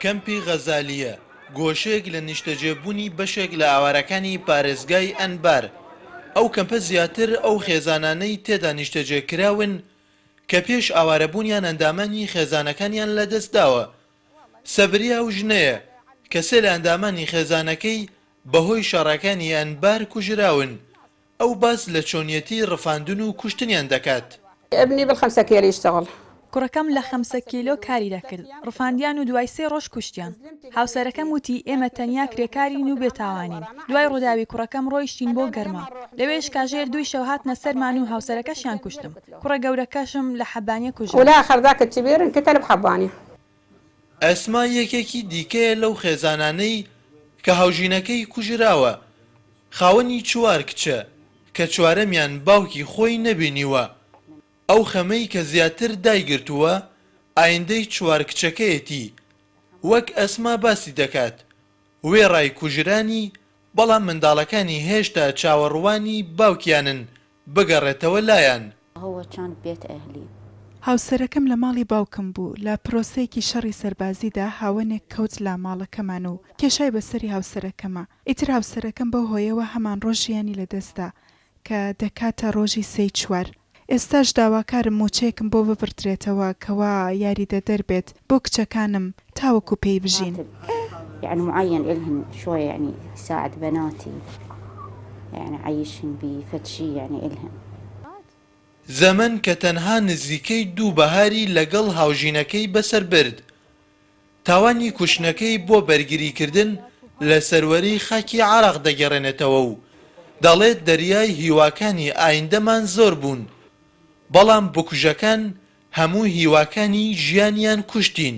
کەمپی غەزالییە، گۆشەیەک لە نیشتەجێبوونی بەشێک لە ئاوارەکانی پارێزگای ئەنبار، ئەو کەمپە زیاتر ئەو خێزانانەی تێدا نیشتەجێ کراون کە پێش ئاوارەبوونیان ئەندامانی خێزانەکانیان لەدەستداوە. سەبریە ئەو ژنەیە کە سێ لە ئەندامانی خێزانەکەی بەهۆی شەڕەکانی ئەنبار کوژراون، ئەو باس لە چۆنیەتی ڕفاندن و کوشتنیان دەکات. ابنی بالخمسە کێلو یشتغل. کوڕەکەم لە خەمسە کیلۆ کاری دەکرد، ڕفاندیان و دوای سێ ڕۆژ کوشتیان. هاوسەرەکەم وتی ئێمە تەنیا کرێکارین و بێتاوانین. دوای ڕووداوی کوڕەکەم ڕۆیشتین بۆ گەرماو. لەوێش کاژێر دووی شەو هاتنە سەرمان و هاوسەرەکەشیان کوشتم. کوڕە گەورەکەشم لە حەبانیە کوژرا. ئەسما یەکێکی دیکەیە لەو خێزانانەی کە هاوژینەکەی کوژراوە، خاوەنی چوار کچە کە چوارەمیان باوکی خۆی نەبینیوە، ئەو خەمەی کە زیاتر دایگرتووە ئایندەی چوار کچەکەیەتی، وەک ئەسما باسی دەکات، وێڕای کوژرانی، بەڵام منداڵەکانی هێشتا چاوەڕوانی باوکیانن بگەڕێتەوە لایان. هاوسەرەکەم لە ماڵی باوکم بوو، لە پرۆسەیەکی شەڕی سەربازیدا هاوەنێک کەوت لە ماڵەکەمان و کێشای بەسەری هاوسەرەکەما، ئیتر هاوسەرەکەم بەو هۆیەوە هەمان ڕۆژ ژیانی لەدەستدا کە دەکاتە ڕۆژی سێی چوار. ئێستاش داواکارم مووچەیەکم بۆ ببڕدرێتەوە کەوا یاریدەدەر بێت بۆ کچەکانم تاوەکو پێی بژین. زەمەن کە تەنها نزیکەی دوو بەهاری لەگەڵ هاوژینەکەی بەسەر برد، تاوانی کوشتنەکەی بۆ بەرگریکردن لە سەروەری خاکی عێراق دەگەڕێنێتەوە و دەڵێت دەریای هیواکانی ئایندەمان زۆر بوون، بەڵام بکوژەکان هەموو هیواکانی ژیانیان کوشتین.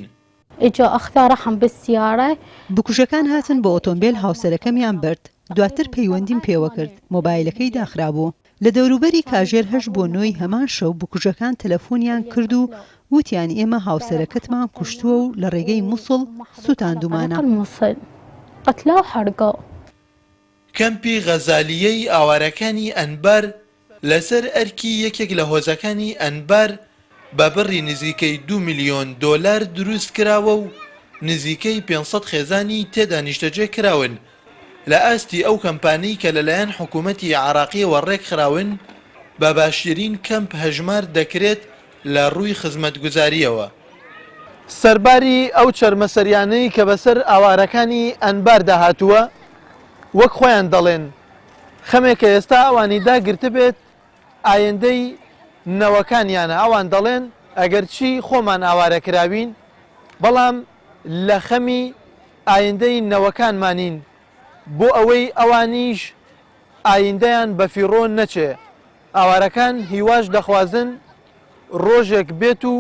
بکوژەکان هاتن بە ئۆتۆمبێل هاوسەرەکەمیان برد، دواتر پەیوەندیم پێوەکرد، مۆبایلەکەی داخرابوو. لە دەوروبەری کاژێر هەشت بۆ نۆی هەمان شەو بکوژەکان تەلەفۆنیان کرد و وتیان ئێمە هاوسەرەکەتمان کوشتووە و لە ڕێگەی موسڵ سوتاندومانە. کەمپی غەزالییەی ئاوارەکانی ئەنبار لەسەر ئەرکی یەکێک لە هۆزەکانی ئەنبار بە بڕی نزیکەی دوو ملیۆن دۆلار دروست کراوە و نزیکەی 500 خێزانی تێدا نیشتەجێ کراون لە ئاستی ئەو کەمپانەی کە لەلایەن حکوومەتی عێراقییەوە ڕێکخراون بە باشترین کەمپ هەژمار دەکرێت لە ڕووی خزمەتگوزارییەوە. سەرباری ئەو چەرمەسەریانەی کە بەسەر ئاوارەکانی ئەنباردا هاتووە، وەک خۆیان دەڵێن، خەمێکە ئێستا ئەوانی داگرتبێت ئایندەی نەوەکانیانە، ئەوان دەڵێن ئەگەرچی خۆمان ئاوارە کراوین، بەڵام لە خەمی ئایندەی نەوەکانمانین بۆ ئەوەی ئەوانیش ئایندەیان بەفیڕۆ نەچێ، ئاوارەکان هیواش دەخوازن ڕۆژێک بێت و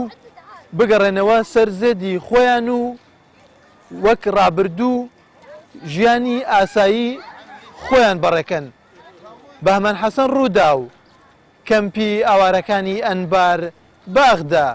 بگەڕێنەوە سەر زێدی خۆیان و وەک ڕابردوو ژیانی ئاسایی خۆیان بەڕێکەن. بەهمەن حەسەن، رووداو، کەمپی ئاوارەکانی ئەنبار، بەغدا.